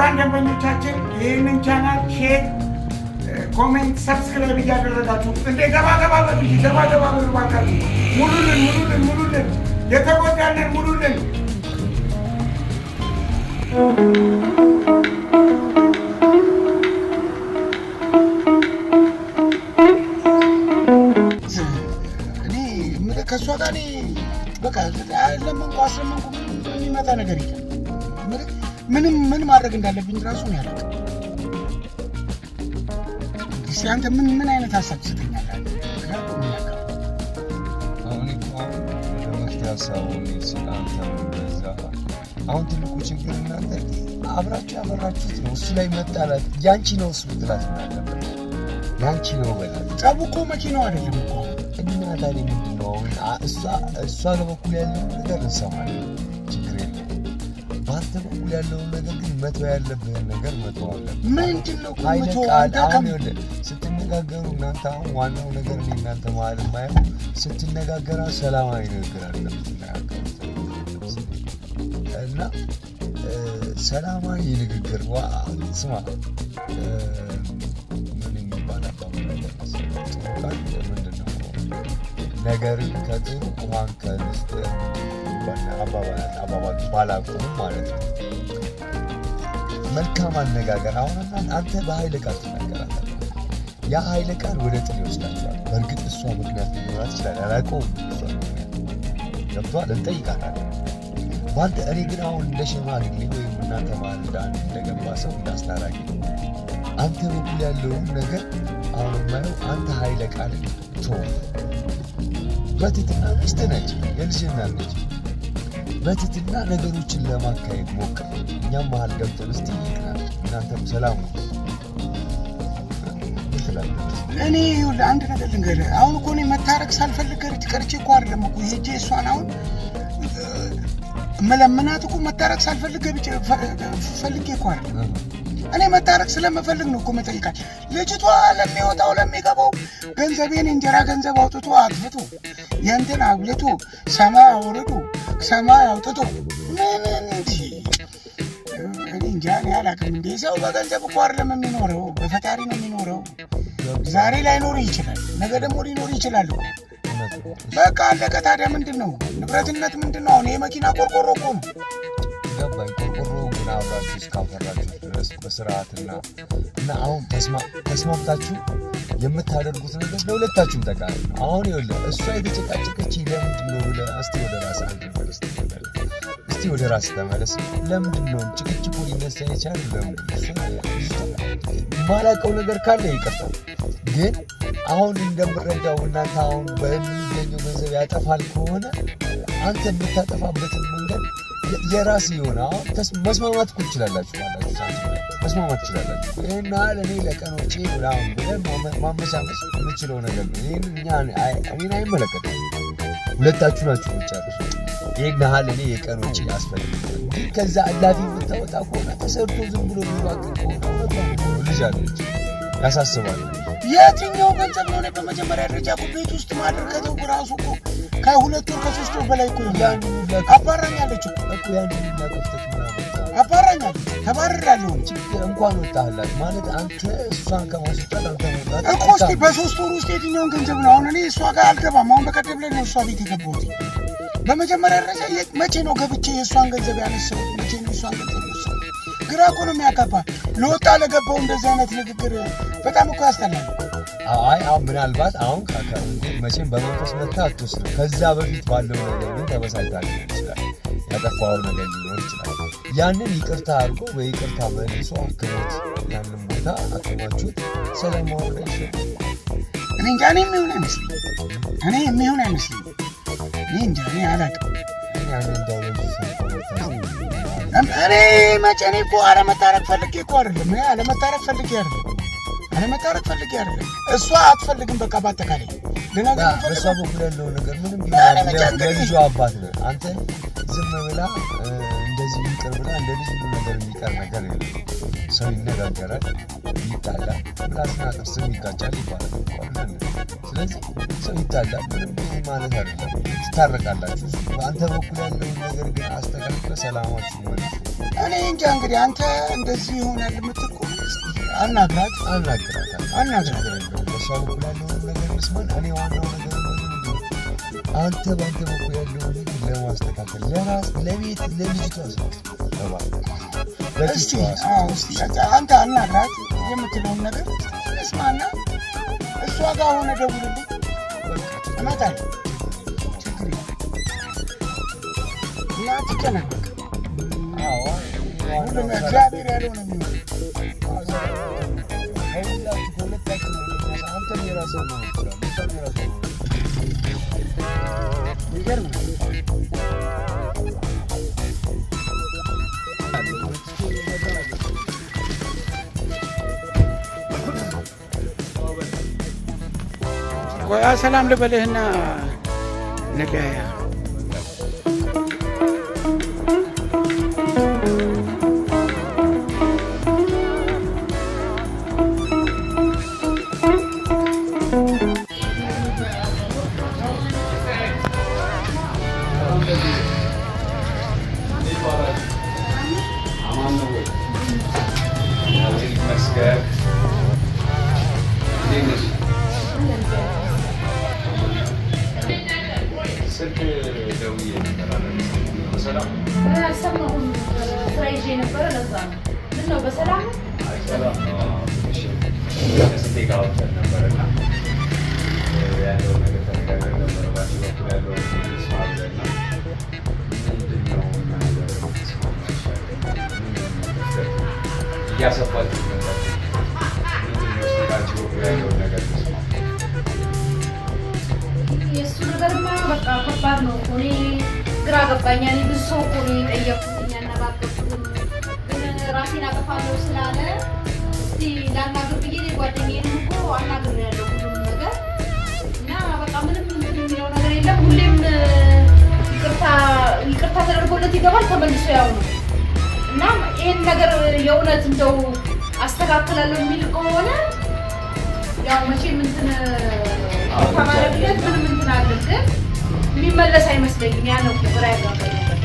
ክቡራን ደንበኞቻችን ይህንን channel share፣ comment፣ subscribe እያደረጋችሁ እንደ ገባ ገባ በሉ እንጂ፣ ገባ ገባ በሉ እባካችሁ። ሙሉልን፣ ሙሉልን፣ ሙሉልን፣ የተጎዳንን ሙሉልን። እኔ የምልህ ከእሷ ጋር እኔ በቃ ለመንኩ አስለመንኩ፣ ምንም የሚመጣ ነገር የለም። የምልህ ምንም ምን ማድረግ እንዳለብኝ ራሱ ነው ያለቅ። እስኪ አንተ ምን ምን አይነት ሀሳብ ትሰጠኛለህ? ግራ እኮ ነው የሚያጋባው። አሁን እኮ አሁን ወደ መፍትሄ ሀሳቡ እንሂድ ስል አንተም በዛ አሁን ትልቁ ችግር እናንተ አብራችሁ ያፈራችሁት ነው። እሱ ላይ መጣላት ያንቺ ነው እሱ ብትላት ምን አለበት? ያንቺ ነው በላት። ጸቡ እኮ መኪናው አይደለም እኮ አሁን። እና ታዲያ ምንድን ነው አሁን? እሷ በኩል ያለውን ነገር እንሰማለን፣ ችግር የለውም። በአንተ በኩል ያለውን ነገር ግን መተው ያለብህን ነገር መተው አለብህ። ምንድን ነው እኮ ኃይለ መተው? ቃል አንተ አሁን ይኸውልህ ስትነጋገሩ እናንተ አሁን ዋናው ነገር እኔ እናንተ መሀል የማየው ስትነጋገራ ሰላማዊ ንግግር አለ የምትነጋገሩት እና ሰላማዊ ንግግር ስማ፣ ምን የሚባል አባባል አለ መሰለህ? ጥሩ ቃል ምንድን ነው? ነገርን ከጥሩ ውሃን ከንጹህ የሚባል አባባል አለ። አባባል ባላውቀውም ማለት ነው። መልካም አነጋገር አሁን አንተ በኃይለ ቃል ትናገራታለህ። ያ ኃይለ ቃል ወደ ጥል ይወስዳቸዋል። በእርግጥ እሷ ምክንያት ሊኖራት ይችላል፣ አላውቀውም። እሷ ምክንያት ገብቶሃል፣ እንጠይቃታለን። በአንተ እኔ ግን አሁን እንደ ሽማግሌ ወይም እናንተ መሀል እንደ አንድ እንደገባ ሰው እንዳስታራቂ አንተ በኩል ያለውን ነገር አሁን የማየው አንተ ኃይለ ቃል ተወው። በትህትና ሚስትህ ነች፣ የልጅ እናት ነች። በትህትና ነገሮችን ለማካሄድ ሞክር። እኛም መሀል ገብተን እስቲ ይቅናል፣ እናንተም ሰላም ነው። ምን ትላለህ? እኔ ይኸውልህ አንድ ነገር ልንገርህ። አሁን እኮ እኔ መታረቅ ሳልፈልግ ቀርቼ እኮ አይደለም እኮ ሄጄ እሷን አሁን መለመናት እኮ መታረቅ ሳልፈልግ ገብቼ ፈልጌ እኮ አይደለም። እኔ መታረቅ ስለምፈልግ ነው እኮ መጠይቃት። ልጅቷ ለሚወጣው ለሚገባው ገንዘቤን እንጀራ ገንዘብ አውጥቶ አጥፍቶ የእንትን አብልቶ ሰማይ አውርዶ ሰማይ አውጥቶ ምን እንዲህ እኔ እንጃ፣ እኔ አላውቅም። እንዴ ሰው በገንዘብ እኮ አይደለም የሚኖረው፣ በፈጣሪ ነው የሚኖረው። ዛሬ ላይኖር ይችላል፣ ነገ ደግሞ ሊኖር ይችላል እኮ። እውነት ነው። በቃ አለቀ። ታዲያ ምንድን ነው ንብረትነት ምንድን ነው? አሁን ይሄ መኪና ቆርቆሮ እኮ ነው። ገባኝ። ቆርቆሮ ግን አብራችሁ እስካፈራችሁ ድረስ በስርዓትና እና አሁን ተስማምታችሁ የምታደርጉት ነገር ለሁለታችሁም ጠቃሚ ነው። አሁን ይኸውልህ እሷ የተጨቃጨቀች ለምንድን ነው ብለህ እስቲ ወደ ራስህ አንድ ነገር እስቲ ተመለስ። እስቲ ወደ ራስህ ተመለስ። ለምንድን ነው ጭቅጭቁ ሊነሳ የቻለው? ለምንድን ነው? እሷ የማላውቀው ነገር ካለ ይቅርታ። ግን አሁን እንደምረዳው እናንተ አሁን በሚገኘው ገንዘብ ያጠፋል ከሆነ አንተ የምታጠፋበትን መንገድ የራስህ የሆነ አሁን መስማማት እኮ ትችላላችሁ፣ ባላችሁ ሳንቲም ላይ መስማማት ትችላላችሁ። ይህን ያህል እኔ ለቀን ወጪ ምናምን ብለህ ማመቻመች የምችለው ነገር ነው። ይህን እኛ እኔን አይመለከትም። ሁለታችሁ ናችሁ የምትጨርሱት። ይህን ያህል እኔ የቀን ወጪ ያስፈልገኛል። ግን ከዛ እላፊ የምታወጣ ከሆነ ተሰርቶ ዝም ብሎ የሚባክን ከሆነ እውነቷን እኮ ነው፣ ልጅ አለች፣ ያሳስባል። የትኛው ገንዘብ ነው? እኔ በመጀመሪያ ደረጃ እኮ ቤት ውስጥ ማደር ከተውኩ ራሱ እኮ ከ2 ወር ከ3 ወር በላይ እኮ ይሆናል። ያን ሁላ አባራኛለች እኮ። እኮ ያን ሁላ ክፍተት ምን አመጣ? አባራኛለች። ተባርሬያለሁ እኔ። ችግር እንኳን ወጣህላት ማለት አንተ እሷን ከማስወጣት አንተ መውጣት እኮ እስኪ በ3 ወር ውስጥ የትኛውን ገንዘብ ነው? አሁን እኔ እሷ ጋር አልገባም። አሁን በቀደም ላይ ነው እሷ ቤት የገባሁት። በመጀመሪያ ደረጃ መቼ ነው ገብቼ የእሷን ገንዘብ ያነሳሁት? መቼ ነው የእሷን ገንዘብ የወሰድኩት? ግራ እኮ ነው የሚያጋባ። ለወጣ ለገባው እንደዚህ አይነት ንግግር በጣም እኮ ያስጠላል። አይ አሁን ምናልባት አሁን መቼም በመንፈስ መታ አትወስድም። ከዛ በፊት ባለው ነገር ግን ተበሳጭታ ሊሆን ይችላል፣ ያጠፋው ነገር ሊኖር ይችላል። ያንን ይቅርታ አድርጎ በይቅርታ መልሶ አክሞት ያንን ቦታ አክማችሁት ሰላም ማውረድ አይችልም። እኔ እንጃ፣ እኔ የሚሆን አይመስለኝም። እኔ የሚሆን አይመስለኝም። እኔ እንጃ፣ እኔ አላውቅም። ያንን እንደው ለዚህ ሰው እኔ መቼ እኔ እኮ አለመታረቅ ፈልጌ እኮ አይደለም። እኔ አለመታረቅ ፈልጌ አይደለም። አለመታረቅ ፈልጌ አይደለም። እሷ አትፈልግም። በቃ በአጠቃላይ ልነግርህ በእሷ የምፈልገው በኩል ያለው ነገር ምንም እኔ ቢሆን መቼ እንግዲህ የልጁ አባት ነህ አንተ። ዝም ብላ እንደዚህ ይቅር ብላ እንደ ልጅ ሁሉ ነገር የሚቀር ነገር የለም። ሰው ይነጋገራል፣ ይጣላል፣ ምላስና ጥርስም ይጋጫል ይባላል እኮ አይደል? ስለዚህ ሰው ይጣላል፣ ምንም ማለት አይደለም። ትታረቃላችሁ። በአንተ በኩል ያለውን ነገር ግን አስተካክለህ ሰላማችሁ መልሱ። እኔ እንጃ እንግዲህ አንተ እንደዚህ ይሆናል የምትል ከሆነ እስኪ አናግራት። አናግራታለሁ። አናግራት። ችግር የለውም። በእሷ በኩል ያለውን ነገር እንስማን። እኔ ዋናው ነገር ምንድን ነው? አንተ በአንተ በኩል ያለውን ነገር ለማስተካከል ለራስ ለቤት ለልጅቷ ስትል እባክህ እስቲ ለልጅቷ ስትል አዎ፣ እስቲ አንተ አናግራት፣ የምትለውን ነገር እስማና እሷ ጋር ሆነ ደውልልኝ፣ እመጣለሁ። ችግር የለም እና አትጨነቅ። አዎ፣ ሁሉም እግዚአብሔር ያለው ነው የሚሆነው። ከሁላችሁ ከሁለታችሁ አንተም የራስህ መሆን ይችላል፣ እሷም የራሷ መሆን ይችላል። የሚገርም ነው። ቆይ ሰላም ልበልህና እንለያያ። አማን ነው ወይ? እግዚአብሔር ይመስገን። እንዴት ነሽ? ስልክ ደውዬ ነበር አላነሳም። በሰላም? አልሰማሁም ነበረ። ስራ ይዤ ነበረ፣ ለዛ ነው። ምን ነው፣ በሰላም ነው? አይ ሰላም ነው። አዎ፣ ትንሽ ከስንቴ ጋር አውርተን ነበር እና ያለውን ነገር ተነጋግረን ነበረ። በአንቺ በኩል ያለውን እንስማ ብለን ነው። ምንድን ነው እኛ ነገር ተስማማ ይሻላል? ምንድን ነው ክፍተቱ? እያሰፋችሁ መጣችሁ። ምንድን ነው? እስኪ በአንቺ በኩል ያለውን ነገር እንስማ። የእሱ ነገርማ በቃ ከባድ ነው እኮ። እኔ ግራ ገባኝ። እኔ ብዙ ሰው እኮ ነው የጠየኩት ያነጋገርኩትም፣ ግን ራሴን አጠፋለሁ ስላለ እስቲ ላናግር ብዬ እኔ ጓደኛዬንም እኮ አናግሬያለሁ ሁሉንም ነገር እና በቃ ምንም እንትን የሚለው ነገር የለም። ሁሌም ይቅርታ ይቅርታ ተደርጎለት ይገባል፣ ተመልሶ ያው ነው። እና ይሄን ነገር የእውነት እንደው አስተካክላለሁ የሚል ከሆነ ያው መቼም እንትን ይቅርታ ማድረግለት ምንም እንትን አለ፣ ግን የሚመለስ አይመስለኝም። ያ ነው ግራ ያጋባኝ ነገር።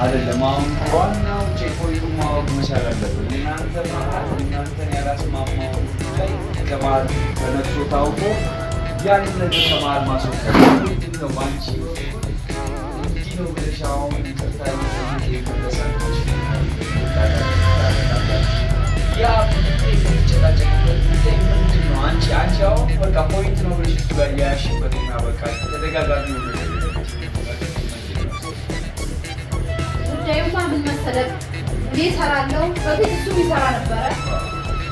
አይደለም፣ አሁን ዋናው checkpoint ኡን ማወቅ መቻል አለብን። እናንተ መሀል እናንተን ያላስማማው ጉዳይ ከመሀል ተነስቶ ታውቆ ያንን ነገር ከመሀል ማስወገድ ምንድን ነው? በአንቺ በኩል እንዲህ ነው ብለሽ አሁን ይቅርታ እየጠየቀ ይመለሳል ብለሽ ያ የምትጨቃጨቅበት ጉዳይ ምንድን ነው? አንቺ አሁን በቃ point ነው ብለሽ እሱ ጋር እያያሽበትና በቃ ተደጋጋሚ የሆነ ነገር ምንድን ነው? ጉዳዩማ ምን መሰለህ፣ እኔ እሰራለሁ። በፊት እሱም ይሰራ ነበረ።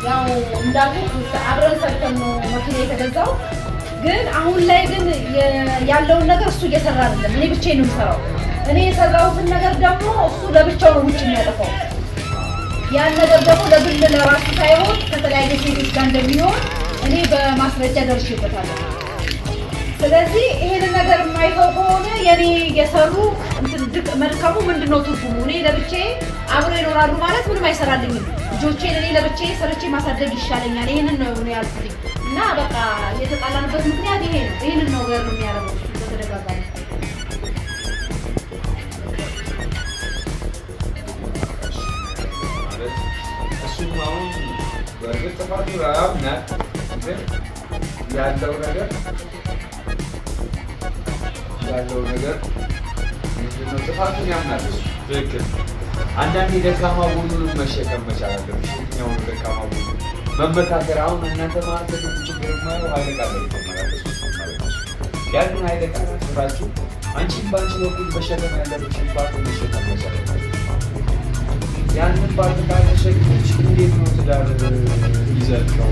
ያው እንዳልኩህ አብረን ሰርተን ነው መኪና የተገዛው። ግን አሁን ላይ ግን ያለውን ነገር እሱ እየሰራ አይደለም። እኔ ብቻዬን ነው የምሰራው። እኔ የሰራሁትን ነገር ደግሞ እሱ ለብቻው ነው ውጭ የሚያጠፋው። ያን ነገር ደግሞ ለግል ለራሱ ሳይሆን ከተለያየ ሴቶች ጋር እንደሚሆን እኔ በማስረጃ ደርሼበታለሁ። ስለዚህ ይሄንን ነገር የማይተው ከሆነ የኔ የሰሩ እንትን ድቅ መልካሙ ምንድን ነው ትርጉሙ? እኔ ለብቻዬ አብረው ይኖራሉ ማለት ምንም አይሰራልኝም። ልጆቼን እኔ ለብቻዬ ሰርቼ ማሳደግ ይሻለኛል። ይሄንን ነው እኔ ያልኩትኝ እና በቃ የተጣላንበት ምክንያት ይሄ ነው። ይሄንን ነው ነገር ነው የሚያደርገው እሱ በተደጋጋሚ። ማለት እሱም አሁን በእርግጥ ጥፋቱ ያምናል፣ ግን ያለው ነገር ምንድነው? ጥፋቱን ያምናል እሱ ትክክል። አንዳንዴ ደካማ ጎኑንም መሸከም መቻል አለብሽ። የትኛውን ደካማ ጎኑ መመካከር። አሁን እናንተ መሀል ትልቁ ችግር የማየው ኃይለ ቃል ላይ ይጀምራል። እሱ ማለት ነው። ያንን ኃይለ ቃል አክብራችሁ አንቺም በአንቺ በኩል መሸከም ያለብሽን part መሸከም መቻል አለብሽ። ያንን part ካልተሸከምሽ እንዴት ነው ትዳር የሚዘልቀው?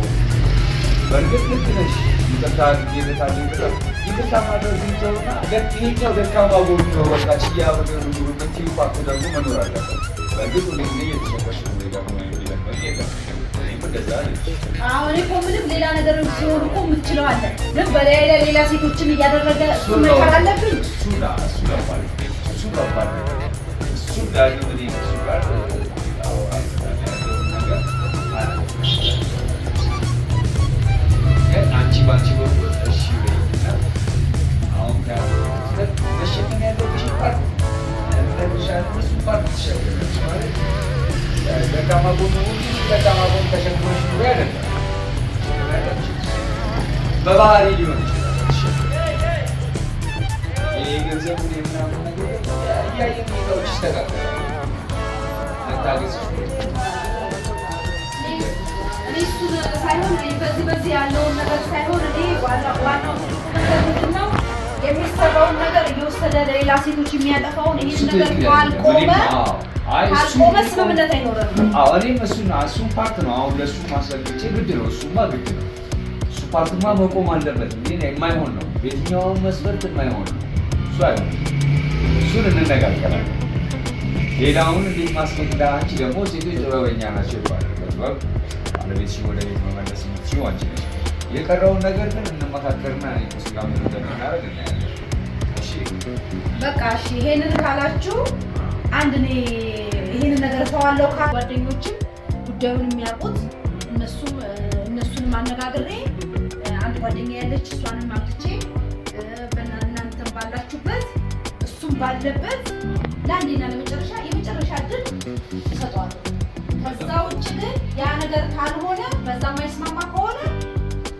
በእርግጥ ልክ ነሽ። ይቅርታ አድርጌለታለሁ። ይቅርታ ማድረግ ይተውና ይሄኛው ደካማ ጎኑ ነው፣ በቃ ችዬ አብሬው ልኑር የምትይው part ደግሞ መኖር አለበት። በእርግጥ ሁሉ ጊዜ እየተሸከምሽ ነው ወይ ደግሞ የሚለመድ የለም። እኔም እንደዛ ነኝ። አሁን እኮ ምንም ሌላ ነገር ሲሆን እኮ የምትችለው አለ፣ ግን በላይ ላይ ሌላ ሴቶችን እያደረገ እሱ መቻል አለብኝ። እሱ ከባድ እሱ ከባድ ነገር ነው። እሱ ዳግም እኔ እሱ ጋር አወራበታለሁ ያለውን ነገር። ግን አንቺ ባንቺ በኩል እሺ በይና አሁን ያለው ክፍተት መሸከም ያለብሽን part እነግርሻለሁ። እሱን part ትሸከሚያለሽ ማለት የሚጠጣ ማቆም ተሸክመሽ ኑሪ አይደለም። በባህሪ ሊሆን ይችላል። የገንዘቡን የምናምን ነገር እያየን ሁኔታዎች ይስተካከላል። መታገስ እኔ እሱን ሳይሆን እኔ በዚህ ያለውን ነገር ሳይሆን እኔ ዋናው ትልቁ ነገር ምንድን ነው የሚሰራውን ነገር እየወሰደ ለሌላ ሴቶች የሚያጠፋውን ይህን ነገር ካልቆመ ካልቆመ ስምምነት አይኖረንም። አዎ እኔም እሱን part ነው አሁን ለእሱ ማስረግጬ ግድ ነው። እሱማ ግድ ነው። እሱ part ማ መቆም አለበት። ይሄ የማይሆን ነው። በየትኛውም መስፈርት የማይሆን ነው። እሱ አይሆንም። እሱን እንነጋገራለን። ሌላውን እንዴት ማስኬድ አንቺ ደግሞ ሴቶች ጥበበኛ ናቸው ይባላል። በጥበብ ባለቤትሽን ወደ ቤት መመለስ የምትችይው አንቺ ነሽ። የቀረውን ነገር ግን እንመካከርና እኔ ከእሱ ጋር ምን እንደምናደርግ እናያለን። እሺ በቃ እሺ፣ ይሄንን ካላችሁ አንድ እኔ ይሄንን ነገር እተዋለሁ። ጓደኞችም ጉዳዩን የሚያውቁት እነሱም እነሱንም አነጋግሬ አንድ ጓደኛ ያለች እሷንም አምጥቼ እናንተም ባላችሁበት እሱም ባለበት ለአንዴና ለመጨረሻ የመጨረሻ እድል እሰጠዋለሁ። ከዛ ውጭ ግን ያ ነገር ካልሆነ በዛ የማይስማማ ከሆነ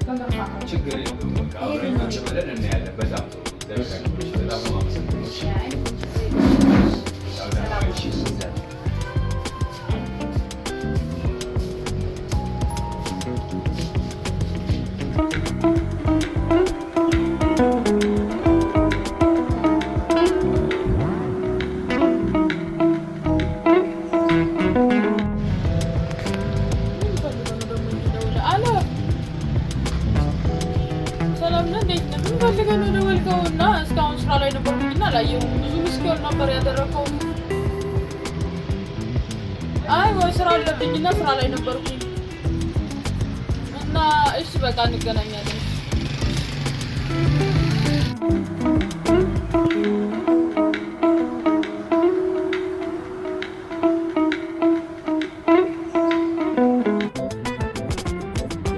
በመፋታት ችግር የለውም። በቃ አብረን ቁጭ ብለን እናያለን። በጣም ጥሩ። እግዚአብሔር ያክብርሽ። በጣም ነው የማመሰግነው። እሺ። ምን ፈልገህ ነው ደግሞ የሚደውለው? አሎ ሰላም ነህ? እንዴት ነህ? ምን ፈልገህ ነው የደወልከው? እና እስካሁን ስራ ላይ ነበርኩኝና አላየሁም። ብዙ missed call ነበር ያደረከው። አይ ወይ ስራ አለብኝና ስራ ላይ ነበርኩኝ እና እሺ በቃ እንገናኛለን።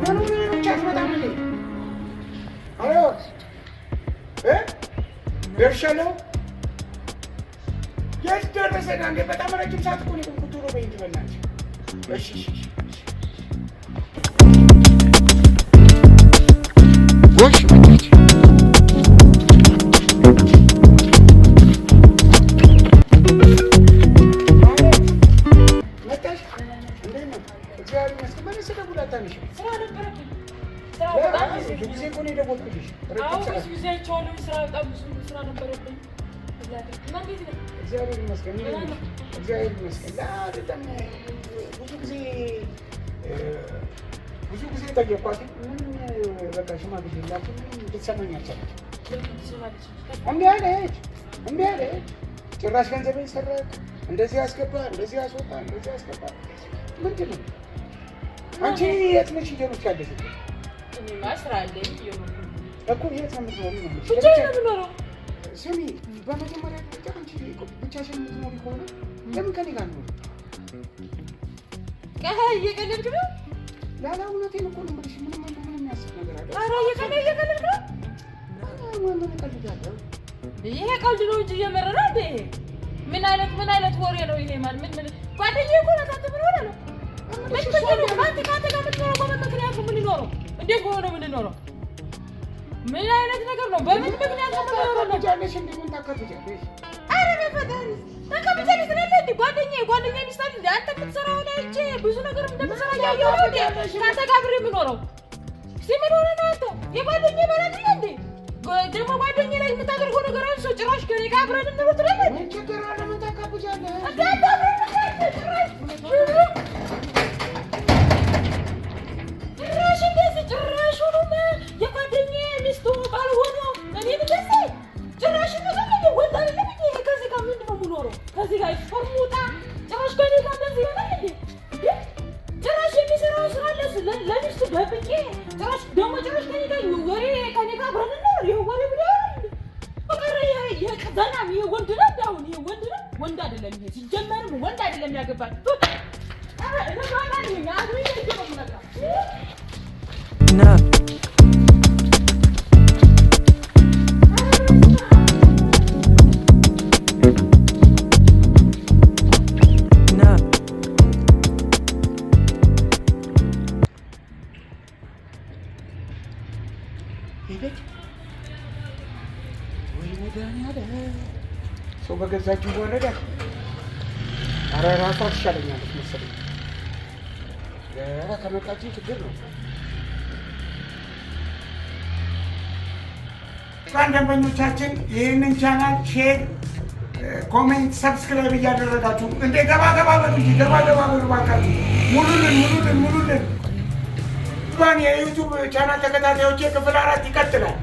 ምን ብቻ አትመጣም እንዴ? አሎ እ ደርሻለሁ። የት ደረሰና እንዴ? በጣም ረጅም ሰዓት እኮ ነው የቆምኩት። ቶሎ በይ እንጂ በእናትሽ። እሺ እሺ እሺ እሺ። ጎሽ መጣች። መጣሽ? እንዴት ነው? እግዚአብሔር ይመስገን። ምን ስደውል አታነሺም? ስራ ነበረብኝ። ስራ በጣም ብዙ ጊዜ እኮ ነው የደወልኩልሽ። ረጅም አዎ ሰዓት። ብዙ ጊዜ አይቼዋለሁ። ስራ በጣም ብዙ ስራ ነበረብኝ። እና እንዴት ነህ? እግዚአብሔር ይመስገን። እንዴት ነሽ? እግዚአብሔር ይመስገን። አይደለም ብዙ ጊዜ ብዙ ጊዜ ጠየኳት። ምንም በቃ ሽማግሌ ላኩ፣ ምንም ልትሰማኝ አልቻለችም። ለምን ትሰማለች? እምቢ አለች፣ እምቢ አለች። ጭራሽ ገንዘቤን ሰረቅ፣ እንደዚህ አስገባ፣ እንደዚህ አስወጣ፣ እንደዚህ አስገባ። ምንድን ነው አንቺ የት ነሽ እየኖርሽ ያለሽው? እኔማ ስራ አለኝ እየኖርኩ ነው። እኮ የት ነው የምትኖሪው ነው የምልሽ። ብቻዬን ነው የምኖረው። ስሚ፣ በመጀመሪያ ደረጃ አንቺ ብቻሽን የምትኖሪ ከሆነ ለምን ከኔ ጋር አትኖሪም? እየቀለድክ ነው? ላላ እውነቴን እኮ ነው የምልሽ። ምንም ምንም የሚያስብ ነገር አለ? ኧረ እየቀለድክ ነው? ምን እቀልዳለሁ? ይሄ ቀልድ ነው እንጂ እየመረረ እንዴ! ምን አይነት ምን አይነት ወሬ ነው ይሄ? ማን ምን ምን ጓደኛዬ እኮ ናት። አንተ ምን ሆነህ ነው? ምን ችግር ነው? ከአንተ ጋር የምትኖረው በምን ምክንያት ነው የምንኖረው? እንዴት ሆኖ ነው የምንኖረው? ምን አይነት ነገር ነው? በምን ምክንያት ነው የምንኖረው? ታካብጃለሽ እንዴ? ምን ታካብጃለሽ? ኧረ በፈጣሪ ታካብጃለሽ ትላለህ እንዴ? ጓደኛዬ ጓደኛዬ ሚስት አይደል እንዴ? አንተ የምትሰራውን አይቼ ብዙ ነገር እንደምትሰራ እያየሁ ነው እንዴ ከአንተ ጋር አብሬ የምኖረው? እስኪ ምን ሆነህ ነው አንተ? የጓደኛዬ ባል አይደለ እንዴ? ደግሞ ጓደኛዬ ላይ የምታደርገው ነገር አንሶ ጭራሽ ከእኔ ጋር አብረን እንኖር ትላለህ? ምን ችግር አለ? ምን ታካብጃለሽ? እንዴ አንተ አብረን እንኖር ጭራሽ ጭራሽ እንደዚህ ጭራሽ ሆኖ የጓደኛዬ ሚስት ባል ሆኖ እኔን እንደዚህ ጭራሽ ነገር ነው። ወንድ አይደለም እንዴ? ከዚህ ጋር ምንድን ነው የምኖረው? ከዚህ ጋር ፎርሙጣ ጭራሽ ከእኔ ጋር እንደዚህ ይሆናል እንዴ? ጭራሽ የሚሰራውን ስራ ለሚስቱ ደብቄ ጭራሽ ደግሞ ጭራሽ ከእኔ ጋር ወሬ ከእኔ ጋር አብረን እንኖር ይሄ ወሬ ብሎ ይሆናል እንዴ? በቀረ ይሄ ቅዘናም ይሄ ወንድ ነው እንዴ? አሁን ይሄ ወንድ ነው? ወንድ አይደለም ይሄ ሲጀመርም ወንድ አይደለም ያገባል። ኧረ እነግረዋለሁ አግብቼ ነው የምነግረው። ሄደች። ወይ መድኃኒዓለም፣ ሰው በገዛችሁ ይዋረዳል። ኧረ ራሷ ትሻለኛለች መሰለኝ። ኧረ ከመጣችን ችግር ነው። እንኳን ደንበኞቻችን ይህንን channel share፣ comment፣ subscribe እያደረጋችሁ እንደ ገባ ገባ በሉ እንጂ፣ ገባ ገባ በሉ እባካችሁ። ሙሉልን፣ ሙሉልን፣ ሙሉልን። እንኳን የ YouTube channel ተከታታዮቼ፣ ክፍል 4 ይቀጥላል።